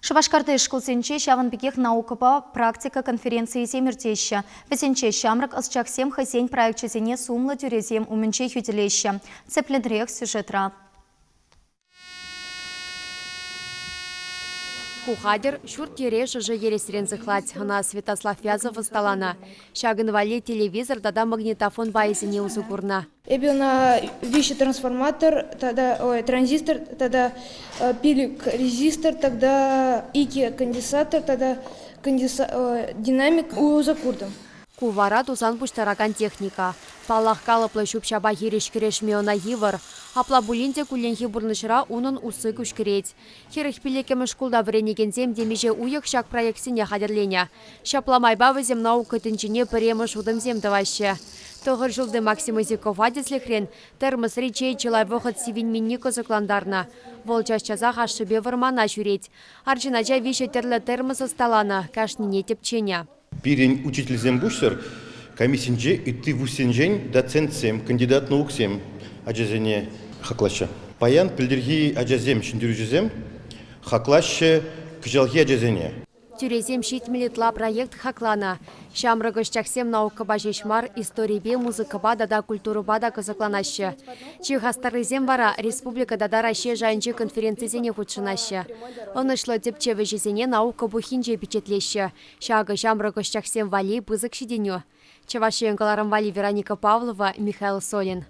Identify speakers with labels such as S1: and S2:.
S1: Шупашкарти шкулсенче ҫавӑн пекех наукӑпа практика конференцийӗсем иртеҫҫӗ. Вӗсенче ҫамрӑк ӑсчахсем хӑйсен проекчӗсене сумлӑ тӳресем умӗнче хӳтӗлеҫҫӗ. Тӗплӗнрех сюжетра.
S2: Ку хатӗр ҫурт-йӗре шӑши ересрен сыхлать. Ӑна Святослав Вязов ӑсталанӑ. Ҫакӑн валли телевизор тата магнитофон пайӗсене усӑ курнӑ.
S3: Эпӗ ӑна виҫӗ трансформатор тата ой, транзистор тата пилӗк резистор тата икӗ конденсатор тата динамик усӑ куртӑм.
S2: Ку вара тусан пуҫтаракан техника. Паллах, калӑплӑ ҫӳп-ҫапа хирӗҫ кӗрешме ӑна йывӑр. Апла пулин те кулленхи пурнӑҫра унӑн усси куҫкӗрет. 45-мӗш шкулта вӗренекенсем темиҫе уйӑх ҫак проектсене хатӗрленӗ. Ҫапла майпа вӗсем наука тӗнчине пӗрремӗш утӑмсем тӑваҫҫӗ. Тӑхӑр ҫулти Максим Изюкова, тӗслӗхрен, термосри чей чылай вӑхӑт сивӗнменни кӑсӑклантарнӑ. Вӑл час-часах ашшӗпе вӑрмана ҫӳрет. Арҫын ача виҫӗ тӗрлӗ термос ӑсталанӑ, кашнине тӗпченӗ.
S4: Пирӗн учительсем пуҫсӑр комиссинче ытти вузсенчен доцентсем, кандидат науксем ачасене хаклаҫҫӗ. Паян пӗлтӗрхи ачасем, ҫӗнтерӳҫӗсем хаклаҫҫӗ кӑҫалхи ачасене.
S2: Тӳресем 70 ытла проект хакланӑ. Ҫамрӑк ӑсчахсем наукӑпа ҫеҫ мар, историпе, музыкӑпа тата культурӑпа та кӑсӑкланаҫҫӗ. Чи хастаррисем вара республика тата Раҫҫей шайӗнчи конференцисене хутшӑнаҫҫӗ. Ӑнӑҫлӑ тӗпчев ӗҫӗсене наука пуххинче пичетлеҫҫӗ. Ҫакӑ ҫамрӑк ӑсчахсем валли пысӑк ҫитӗнӳ. Чӑваш Ен кӑларӑм валли Вероника Павлова, Михаил Солин.